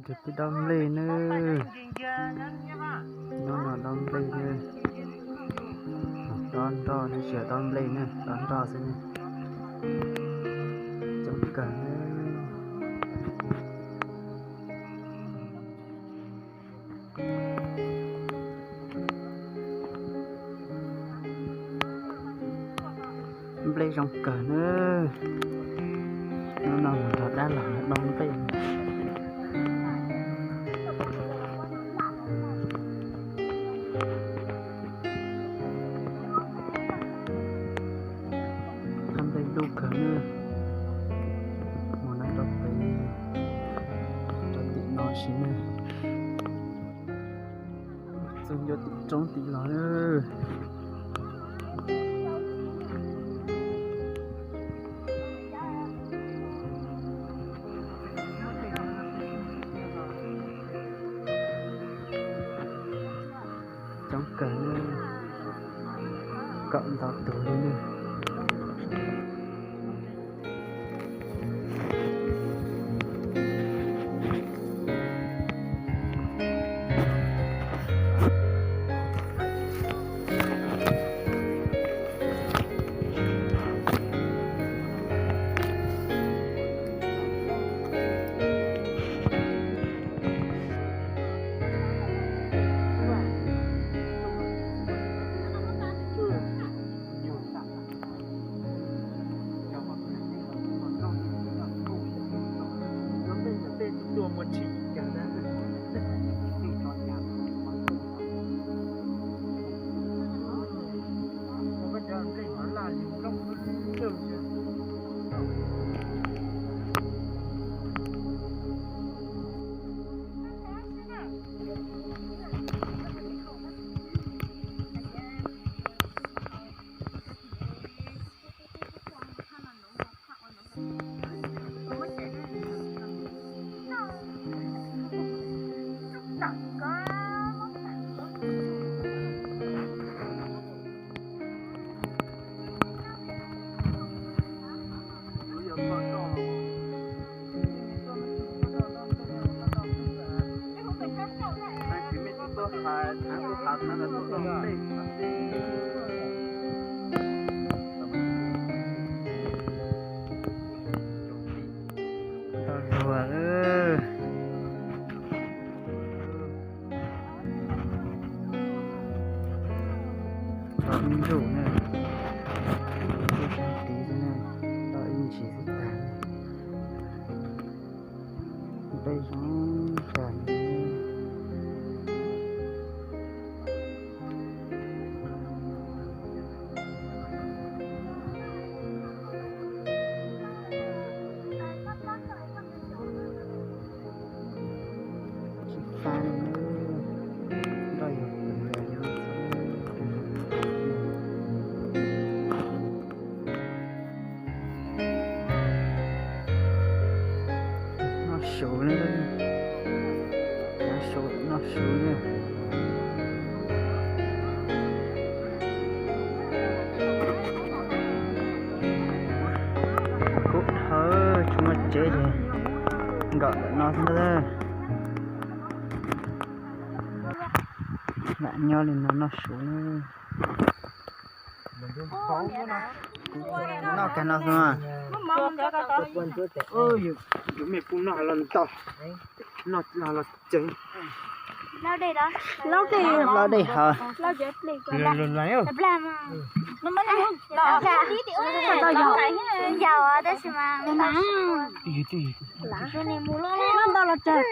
Ces peb dob nplej ne, nyob no dob nplej ne, dob nroj ne, tsis yog dob nplej ne, dob nroj xwb ne. Coob kawg ne. Nplej zoo kawg na. Hnub no mus nrog dab laug dob nplej. Thaj nplej dub kawg na. Mus no rau pem, rau tim no sim na. Txog ncua tim roob tim los na. Coob kawg na, kaum ntau tus li na. Tau luag lawm. Tau ib ntsum na, ib sab tid xwb na, tau ib ntsis xwb tag. Nplej zoo tag. Tsis tas li, nroj yog pes yog li no xwb. Noj su na, noj su, noj su na. Kuv dhawv tsis muaj tsev ces nkaum ntawm no xwb ntag. Lam nyob li no noj su na. Noj kag no xwb. Yus mej pub noj los ntau, noj los los tsev. Los dej hov. Yog tab sis mas noj ntau los tsawg.